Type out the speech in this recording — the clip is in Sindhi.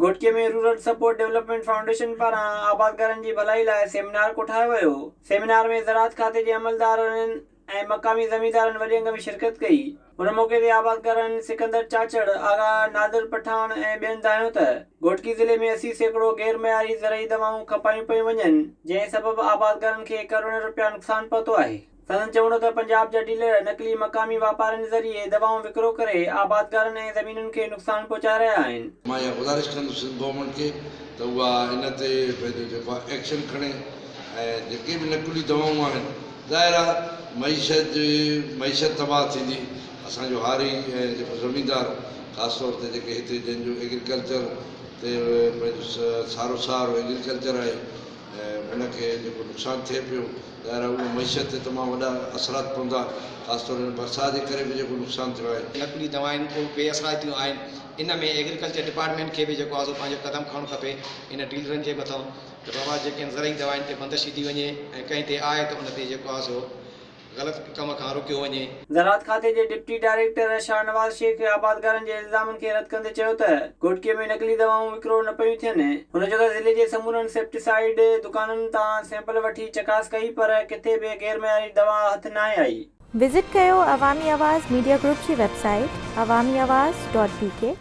Ghotki ۾ rural support development foundation پاران آبادگارن جي ڀلائي لاء سيمينار ڪوٺايو ويو. سيمينار ۾ زراعت کاتي جي عملدارن ۽ مقامي زميندارن وڏي انگ ۾ شرڪت ڪئي. ان موقعي تي آبادگارن سڪندر چاچڙ، آغا نادر پٺاڻ ۽ ٻين دانهيو ته گهوٽڪي ضلعي ۾ 80% غير معياري زرعي دوائون کپايون پيون وڃن، جنهن سبب آبادگارن کي ڪروڙين رپيا نقصان پهتو آهي. سندن چوڻ هو ته پنجاب جا ڊيلر نقلي مقامي واپارين ذريعي دوائون وڪرو ڪري آبادگارن ۽ زمينن کي نقصان پهچائي رهيا آهن. مان اها گذارش ڪندس سنڌ گورنمينٽ کي ته اها ان تي پنهنجو جيڪو آهي ايڪشن کڻي ۽ جيڪي به نقلي دوائون آهن ظاهر آهي معيشت جي معيشت تباهه ٿيندي اسان جو هاري ۽ جيڪو زميندار خاص طور تي جيڪي هتي جن جو ايگريڪلچر تي پنهنجو سارو سهارو ايگريڪلچر آهي ۽ ان کي جيڪو نقصان ٿئي پيو ظاهر آهي اهو معيشت تي تمام وڏا اثرات پوندا خاص طور هن برسات جي ڪري به جيڪو نقصان ٿيو آهي. نقلي دوائن اهي بي اثرائتيون آهن ان ۾ ايگريڪلچر ڊپارٽمينٽ کي به جيڪو آهي سو پنهنجو قدم کڻڻ کپي ان ڊيلرن جي مٿان ته بابا جيڪي آهن زرعي دوائن تي بندش وڌي وڃي ۽ ڪنهن تي آهي ته ان تي جيڪو آهي سو غلط ڪم کان روڪيو وڃي. زراعت کاتي جي ڊپٽي ڊائريڪٽر شاهنواز شيخ آبادگارن جي الزامن کي رد ڪندي چيو ته گهوٽڪي ۾ نقلي دوائون وڪرو نه پيون ٿين. هن چيو ته ضلعي جي سمورن سيپٽيسائيڊ دڪانن تان سيمپل وٺي چڪاس ڪئي پر ڪٿي به غير معياري دوا هٿ ناهي آئي. وزٽ ڪيو عوامي آواز ميڊيا گروپ جي website Awami Awaz dot B K.